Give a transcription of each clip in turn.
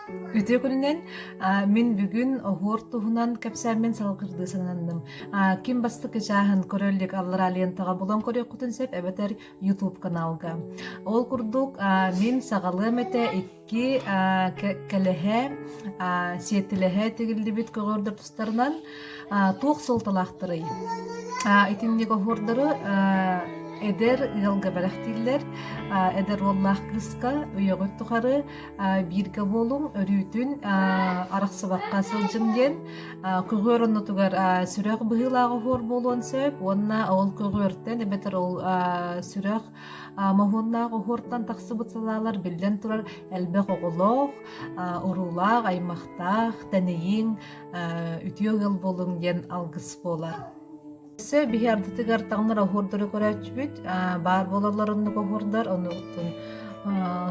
Үтүө күнүнэн мин бүгүн оһуор туһунан кэпсээммин салгырдыы сананным. Ким бастакы чааһын көрө илик аллараа лентаҕа булан көрүөххүтүн сөп эбэтэр YouTube каналга. Ол курдук мин саҕалыам этэ икки кэлэһэ сиэтилэһэ тигиллибит көҕүөрдэр тустарынан туох суолталаахтарый? Итинник оһуордары эдэр ыалга бэлэхтииллэр. Эдэр уоллаах кыыска үйэҕит тухары бииргэ буолуҥ, өрүүтүн арахсыбакка сылдьыҥ диэн көҕүөр оннутугар сүрэх быһыылаах оһуор буолуон сөп уонна ол көҕүөртэн эбэтэр ол сүрэх моһуоннаах оһуортан тахсыбыт салаалар биллэн турар элбэх оҕолоох, уруулаах, аймахтаах, тэнийиҥ, үтүө ыал буолуҥ диэн алгыс буолар. Өссө биһи ардытыгар таҥнар оһуордары көрөөччүбүт, баар буолаллар оннук оһуордар, онуттан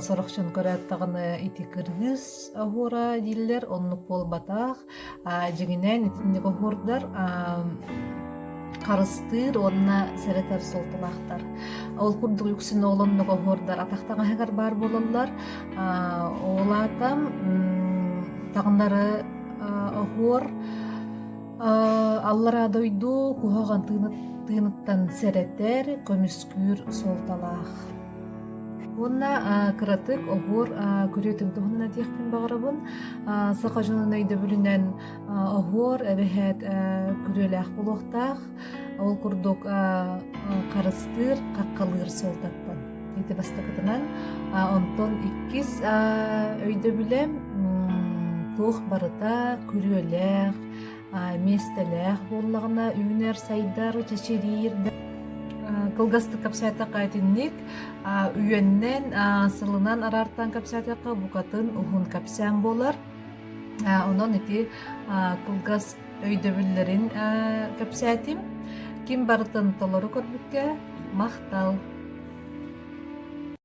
сорох дьон көрөөт даҕаны ити кыргыз оһуора дииллэр, оннук буолбатах. Дьиҥинэн итинник оһуордар харыстыыр уонна сэрэтэр суолталаахтар. Ол курдук үксүн ол оннук оһуордар атах таҥаһыгар баар буолаллар. Ол аата таҥнары оһуор Аллараа дойду куһаҕан тыыныттан сэрэтэр, көмүскүүр суолталаах. Уонна кыратык оһуор күрүөтүн туһунан этиэхпин баҕарабын. Саха дьонун өйдөбүлүнэн оһуор эбэһээт күрүөлээх буолуохтаах. Ол курдук харыстыыр, хаххалыыр суолтаттан. Ити бастакытынан. Онтон иккис өйдөбүлэ туох барыта күрүөлээх, миэстэлээх буоллаҕына үүнэр, сайдар, чэчириир. Кылгастык кэпсээтэххэ итинник үйэннэн, сылынан араартаан кэпсээтэххэ букатын уһун кэпсээн буолар. Онон ити кылгас өйдөбүллэрин кэпсээтим. Ким барытын толору көрбүккэ махтал.